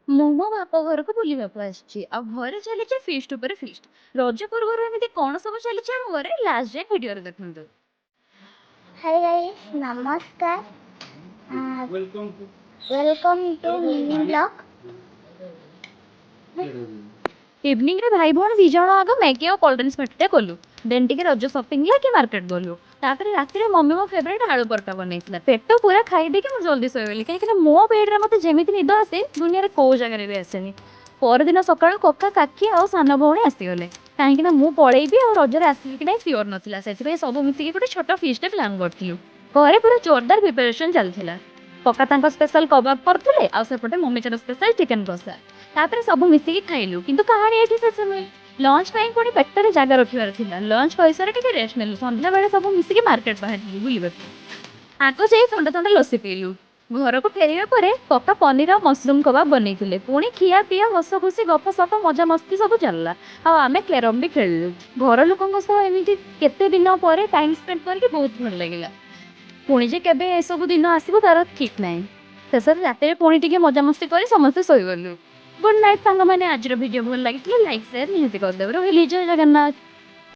ମୁଁ ମୋ ବାପ ଘରକୁ ବୁଲିବାକୁ ଆସିଛି ଆଉ ଘରେ ଚାଲିଛି ଫିଷ୍ଟ ଉପରେ ଫିଷ୍ଟ। ରଜ ପୂର୍ବରୁ ଏମିତି କ'ଣ ସବୁ ଚାଲିଛି ଆମ ଘରେ, ଲାଷ୍ଟ ଯାଏଁ ଭିଡ଼ିଓରେ ଦେଖନ୍ତୁ। ହାଇ ଗାଇସ୍, ନମସ୍କାର। Welcome to mini vlog. ଇଭିନିଂରେ ଭାଇ ଭଉଣୀ 2 ଜଣ ଆଗ ମ୍ୟାଗି ଆଉ କୋଲ୍ଡ ଡ୍ରିଙ୍କସ୍ ପାର୍ଟିଟା କଲୁ। ଦେନ୍ ଟିକେ ରଜ ସପିଂ ଲାଗି ମାର୍କେଟ ଗଲୁ। ତାପରେ ରାତିରେ ମମି ମୋ ଫେଭରେଟ୍ ଆଳୁ ପରଟା ବନେଇଥିଲା। ପେଟ ପୁରା ଖାଇ ଦେଇକି ମୁଁ ଜଲ୍ଦି ଶୋଇଗଲି, କାହିଁକିନା ମୋ ବେଡ଼୍ରେ ମୋତେ ଯେମିତି ନିଦ ଆସେ, ଦୁନିଆରେ କୋଉ ଜାଗାରେ ବି ଆସେନି। ପରଦିନ ସକାଳୁ କକା, କାକି ଆଉ ସାନ ଭଉଣୀ ଆସିଗଲେ, କାହିଁକିନା ମୁଁ ପଳେଇବି ଆଉ ରଜରେ ଆସିବି କି ନାହିଁ ସିଓର ନଥିଲା। ସେଥିପାଇଁ ସବୁ ମିଶିକି ଗୋଟେ ଛୋଟ ଫିଷ୍ଟଟେ ପ୍ଲାନ୍ କରିଥିଲୁ। ଘରେ ପୁରା ଜୋରଦାର ପ୍ରିପାରେସନ୍ ଚାଲିଥିଲା। କକା ତାଙ୍କ ସ୍ପେଶାଲ କବାବ କରୁଥିଲେ ଆଉ ସେପଟେ ମମି ତାର ସ୍ପେଶାଲ ଚିକେନ କଷା। ତାପରେ ସବୁ ମିଶିକି ଖାଇଲୁ। କିନ୍ତୁ କାହାଣୀ ଏଠି ଶେଷ ନୁହେଁ। ଲଞ୍ଚ ପାଇଁ ପୁଣି ପେଟରେ ଜାଗା ରଖିବାର ଥିଲା। ଲଞ୍ଚ କରିସାରି ଟିକେ ରେଷ୍ଟ ନେଲୁ। ସନ୍ଧ୍ୟାବେଳେ ସବୁ ମିଶିକି ମାର୍କେଟ ବାହାରିଲୁ ବୁଲିବାକୁ। ଆଗ ଯାଇ ଥଣ୍ଡା ଥଣ୍ଡା ଲସି ପିଇଲୁ। ଘରକୁ ଫେରିବା ପରେ କକା ପନିର ଆଉ ମସରୁମ କବାବ ବନେଇଥିଲେ। ପୁଣି ଖିଆ ପିଆ, ହସ ଖୁସି, ଗପ ସପ, ମଜା ମସ୍ତି ସବୁ ଚାଲିଲା ଆଉ ଆମେ କ୍ୟାରମ୍ ବି ଖେଳିଲୁ। ଘର ଲୋକଙ୍କ ସହ ଏମିତି କେତେ ଦିନ ପରେ ଟାଇମ୍ ସ୍ପେଣ୍ଡ କରିକି ବହୁତ ଭଲ ଲାଗିଲା। ପୁଣି ଯେ କେବେ ଏସବୁ ଦିନ ଆସିବ, ତାର ଠିକ୍ ନାହିଁ। ଶେଷରେ ରାତିରେ ପୁଣି ଟିକେ ମଜାମସ୍ତି କରି ସମସ୍ତେ ଶୋଇଗଲୁ। ଗୁଡ୍ ନାଇଟ୍ ସାଙ୍ଗମାନେ। ଆଜିର ଭିଡ଼ିଓ ଭଲ ଲାଗିଥିଲେ ଲାଇକ୍, ସେୟାର ନିହାତି କରିଦେବେ। ରହିଲି, ଜୟ ଜଗନ୍ନାଥ।